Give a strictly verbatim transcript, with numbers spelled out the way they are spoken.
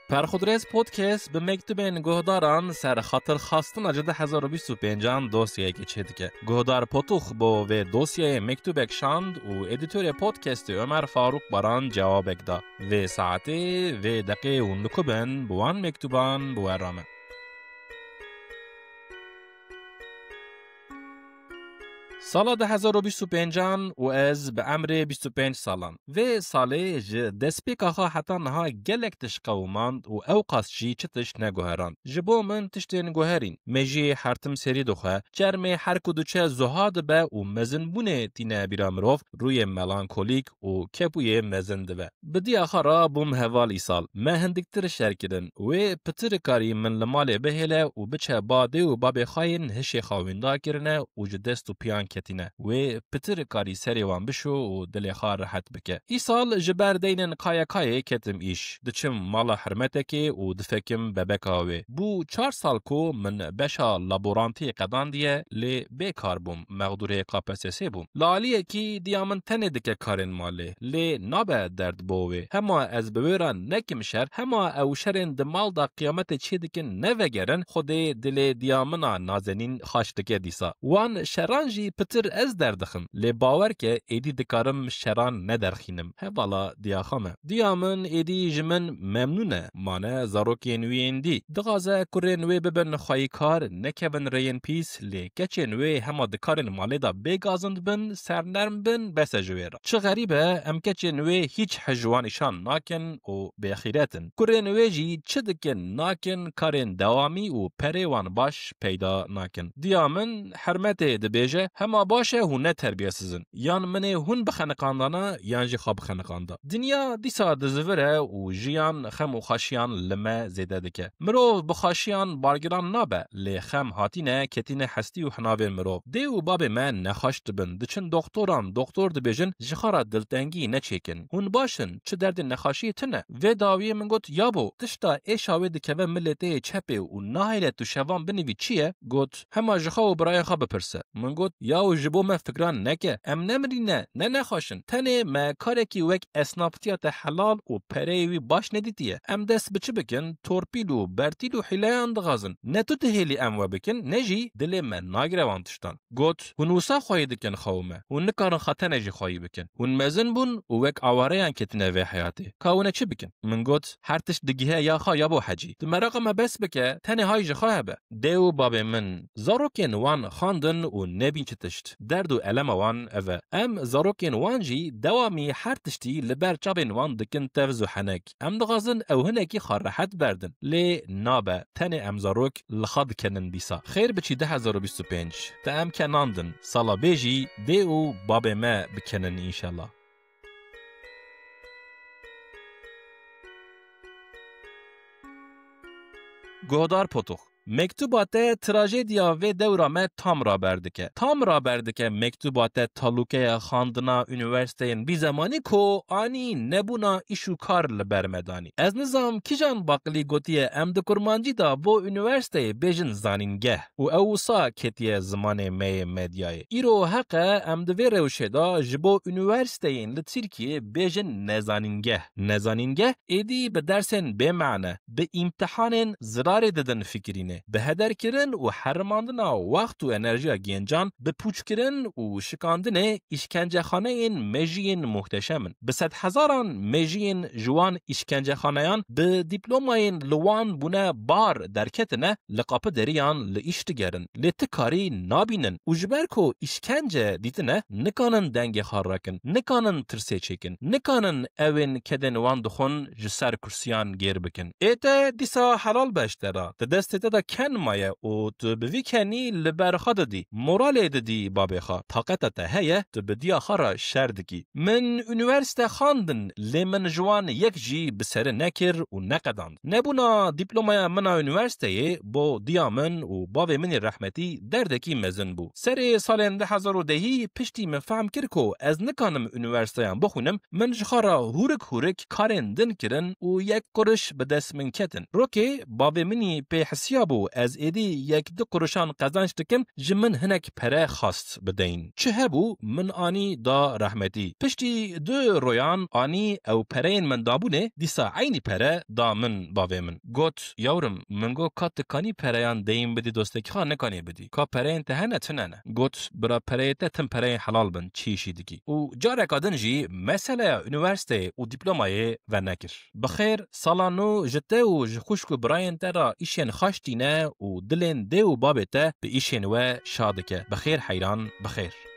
Perxudrêz Podcast bi mektubên guhdaran ser xatirxastina ji du hezar û bîst û pêncan dosyayekê çêdike. Guhdar Potûx bo vê dosyayê mektubek şand û edîtorê podcastê Ömer Faruk Baran cewabek da. Vê saetê, vê deqê hûn dikubin bi wan mektuban bi we re me. Sala du hezar û bîst û pêncan û ez bi emrê bîst û pênc salan. Vê salê ji destpêka xwe heta niha gelek tişt qewimand û ewqas jî çi tişt neguherand. Ji bo min tiştên guherîn, mejiyê her tim serî dixwe, çermê her ku diçe zuha dibe û mezinbûnê tîne bîra mirov, rûyê melankolîk û kepûyê mezin dibe. Bi diya xwe re bûm heval Îsal. Me hindiktir şer kirin. Wê pitir karî min li malê bihêle û biçe ba dê û babê xwe yên hişê xwe wînda kirine û ji dest û piyan ketîne. Wê pitir karî serê wan bişo û dilê xwe rehet bike. Îsal ji ber deynên kayekayê ketim îş. Diçim mala hermetekê û difekim bebeka wê. Bû çar sal ku min beşa laborantiyê qedandiye, lê bê kar bûm, mexdûrê K P S S bûm. Li aliyekî diya min tenê dike karên malê, lê nabe derd bo wê. Hema ez bi wê re nekim şer, hema ew şerên di mal de qiyametê çêdikin nevegerin, Xwedê dilê diya min a nazenîn xaş dike dîsa. Wan şeran jî pitir ez derdixim, lê bawer ke êdî dikarim şeran nederxînim. Hevala diya xwe me. Diya min êdî ji min memnûn e, mane zarokên wî yên dî. Dixwaze kurên wê bibin xweyîkar, nekevin rêyên pîs, lê keçên wê hema di karên malê de bê gazind bin, sernerm bin, bes e ji wê re. Çi xerîb e, em keçên wê hîç hej wan îşan nakin û bêxîret in. Kurên wê jî çi dikin nakin, karên dewamî û perê wan baş peyda nakin. Diya min hermetê dibêje, hema baş e hûn ne terbiyesiz in. Yan min ê hûn bixeniqandana, yan jî xwe bixeniqanda. Dinya dîsa dizivire û jiyan xem û xweşiyan li me zêde dike. Mirov bi xweşiyan bargiran nabe, lê xem hatîne, ketîne hestî û hinavên mirov. Dê û babê me nexweş dibin, diçin doktoran, doktor dibêjin, ji xwe re diltengî neçêkin. Hûn baş in, çi derdên nexweşiyê tune. Vê dawiyê min got, yabo, tişta êşa wê dikeve milê te yê çepê û nahêle tu şevan binivî çi ye? Got, hema ji xwe û birayên xwe bipirse. Min got, yaw ji bo me fikran neke, em ne mirî ne, ne nexweş in. Tenê me karekî wek esnaftiya te helal û pereyê wî baş nedîtiye. Em dest bi çi bikin? Torpîl û bertîl û hîleyan dixwazin. Ne tu dihêlî em we bikin, ne jî dilê me nagire wan tiştan. Got, hûn wisa xweyî dikin xwe û me. Hûn nikarin xwe tenê jî xweyî bikin. Hûn mezin bûn û wek awareyan ketine vê heyatê. Ka hûn ê çi bikin? Min got, her tişt digihe ya xwe yabo Hecî. Tu meraqa me bes bike, tenê hay ji xwe hebe. Dê û babê min, zarokên wan xwendin û nebîn çi tişt. Derd û elema wan ev e. Em zarokên wan jî dewamî her tiştî li ber çavên wan dikin tevz û henek. Em dixwazin ew hinekî xwe rehet berdin. Lê nabe, tenê em zarok li xwe dikenin dîsa. Xêr biçî du hezar û bîst û pênc. Te em kenandin. Sala bê jî dê û babê me bikenin înşellah. Guhdar Potûx. Mektuba te trajediya vê dewra me tam raber dike. Tam raber dike mektuba te talûkeya xandina unîversîteyên bîzemanî ku anî nebûna îş û kar li ber me danî. Ez nizam kîjan baqilî gotiye em di kurmancî de bo unîversîteyê bêjin zanîngeh û ew wisa ketiye zimanê me yê medyayê. Îro heq e em di vê rewşê de ji bo unîversîteyên li Tirkiyê bêjin nezanîngeh. Nezanîngeh êdî bi dersên bêmane, bi îmtihanên zirarê didin fikirînê, bi hederkirin û herimandina wext û enerjiya gencan, bi pûçkirin û şikandinê îşkencexaneyên mejiyên muhteşem in. Bi sedhezaran mejiyên ji wan îşkencexaneyan bi dîplomayên li wan bûne bar derketine, li qapideriyan li îş digerin. Lê ti karî nabînin û ji ber ku îşkence dîtine, nikanin dengê xwe rakin, nikanin tirsê çêkin, nikanin ewên kedên wan dixwin ji ser kursiyan gêr bikin. Ê te dîsa helal be ji te re, di destê te de ken maye û tu bi vî kenî li ber xwe didî, moralê didî babê xwe. Taqeta te heye, tu bi diya xwe re şer dikî. Min unîversîte xwendin, lê min ji wan yek jî bi serî nekir û neqedand. Nebûna dîplomaya min a unîversîteyê bo diya min û bavê min ê rehmetî derdekî mezin bû. Serê salên du hezar û dehî piştî min fehm kir ku ez nikanim unîversîteyan bixwînim, min ji xwe re hûrik hûrik karên din kirin û yek quriş bi dest min ketin. Rokê bavê min î pê hisiya bû, ez êdî yek du quruşan qezenc dikim, ji min hinek pere xwest bideyin. Çi hebû, min anî da rehmetî. Piştî du royan anî ew pereyên min dabûnê, dîsa eynî pere da min bavê min. Got, yawrim, min got ka tu kanî pereyan deyîn bidî dostekî xwe, nekanî bidî. Ka pereyên te hene, tune ne? Got, bira, pereyê te tim pereyên helal bin, çi îşî dikî? Û careka din jî meseleya unîversîteyê û dîplomayê venekir. Bi xêr, sala nû ji te û ji xwişk û birayên te re îşên xweş tîne û dilên dê û babê te bi îşên we şa dike. Bi xêr heyran, bi xêr.